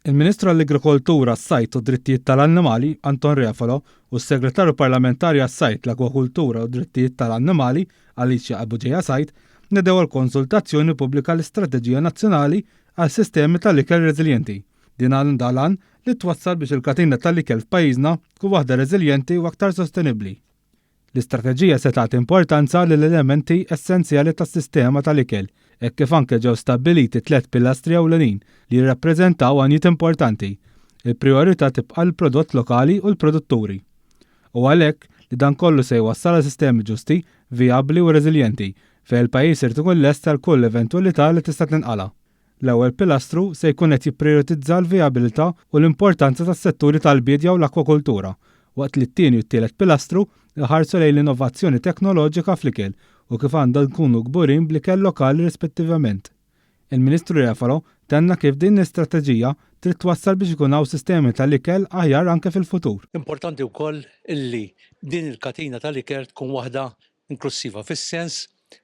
Il-Ministru għall-Agrikoltura, s-Sajd u d-Drittijiet tal-Annimali, Anton Refalo, u s-Segretarju Parlamentari għas-Sajd, l-Akwakultura u d-Drittijiet tal-Annimali, Alicia Abugeja Said, nedew għall-konsultazzjoni pubblika l-Istrateġija Nazzjonali għal Sistemi tal-Ikel Reżiljenti. Din għandha l-għan li twassal biex il-katina tal-ikel f'pajjiżna tkun waħda reżiljenti u aktar sostenibbli. L-istrateġija se tagħti importanza lill-elementi essenzjali tas-sistema tal-ikel, hekk kif anke ġew stabbiliti tlett pilastri ewlenin li jirrappreżentaw għanjiet importanti. Il-prijorità tibqa' l-prodott lokali u l-produtturi. U għalhekk li dan kollu se jwassal għal sistemi ġusti, vijabbli u reżiljenti, fejn il-pajjiż irid ikun lest għal kull eventwalità li tista' tinqala'. L-ewwel pilastru se jkun qed jipprijoritizza l-vijabilità u l-importanza tas-setturi tal-biedja u l-akkwakultura, waqt li t-tieni u t-tielet pilastru jħarsu lejn l-innovazzjoni teknoloġika fl-ikel u kif għandha nkunu kburin bl-ikel lokali rispettivament. Il-Ministru Refalo tenna kif din l-istrateġija trid twassal biex ikun hawn sistemi tal-ikel aħjar anke fil-futur. Importanti wkoll illi din il-katina tal-ikel tkun waħda inklussiva fis-sens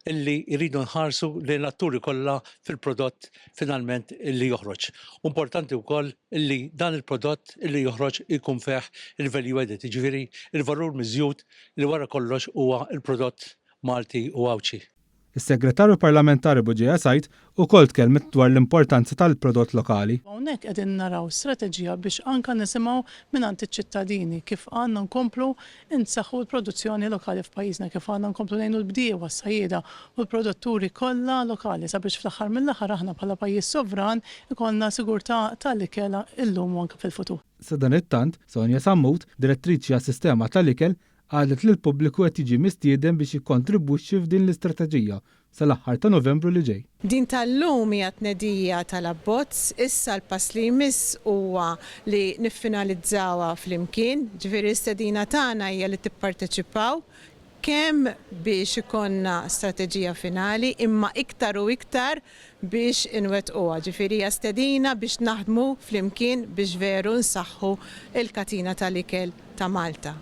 illi jridu nħarsu lejn l-atturi kollha fil-prodott finalment illi joħroġ. Importanti wkoll illi dan il-prodott illi joħroġ ikun fih il-value added, jiġifieri il-valur miżjud li wara kollox huwa l-prodott Malti u Għawdxi. Is-Segretarju Parlamentari Bugeja Said ukoll tkellmet dwar l-importanza tal-prodott lokali. Hawnhekk qegħdin naraw strateġija biex anke nisimgħu mingħand iċ-ċittadini kif għandna nkomplu nsaħħu l-produzzjoni lokali f'pajjiżna, kif għandna nkomplu ngħinu l-bdiewa, s-sajjieda u l-produtturi kollha lokali sabiex fl-aħħar mill-aħħar aħna bħala pajjiż sovran ikollna sigurtà tal-ikel illum u anke fil-futur. Sadanittant, Sonia Sammut, Direttriċi għas-Sistema tal-Ikel, Qalet li l-pubbliku qed jiġi mistieden biex jikkontribwixxi f'din l-istrateġija sal-aħħar ta' Novembru li ġej. Din tal-lum hija tnedija tal-abbozz, issa l-pass li jmiss huwa li niffinalizzawha flimkien, ġifieri l-istedina tagħna hija li tipparteċipaw kemm biex ikollna strateġija finali imma iktar u iktar biex inwettquha, ġifieri hija stedina biex naħdmu flimkien biex veru nsaħħu l-katina tal-ikel ta' Malta.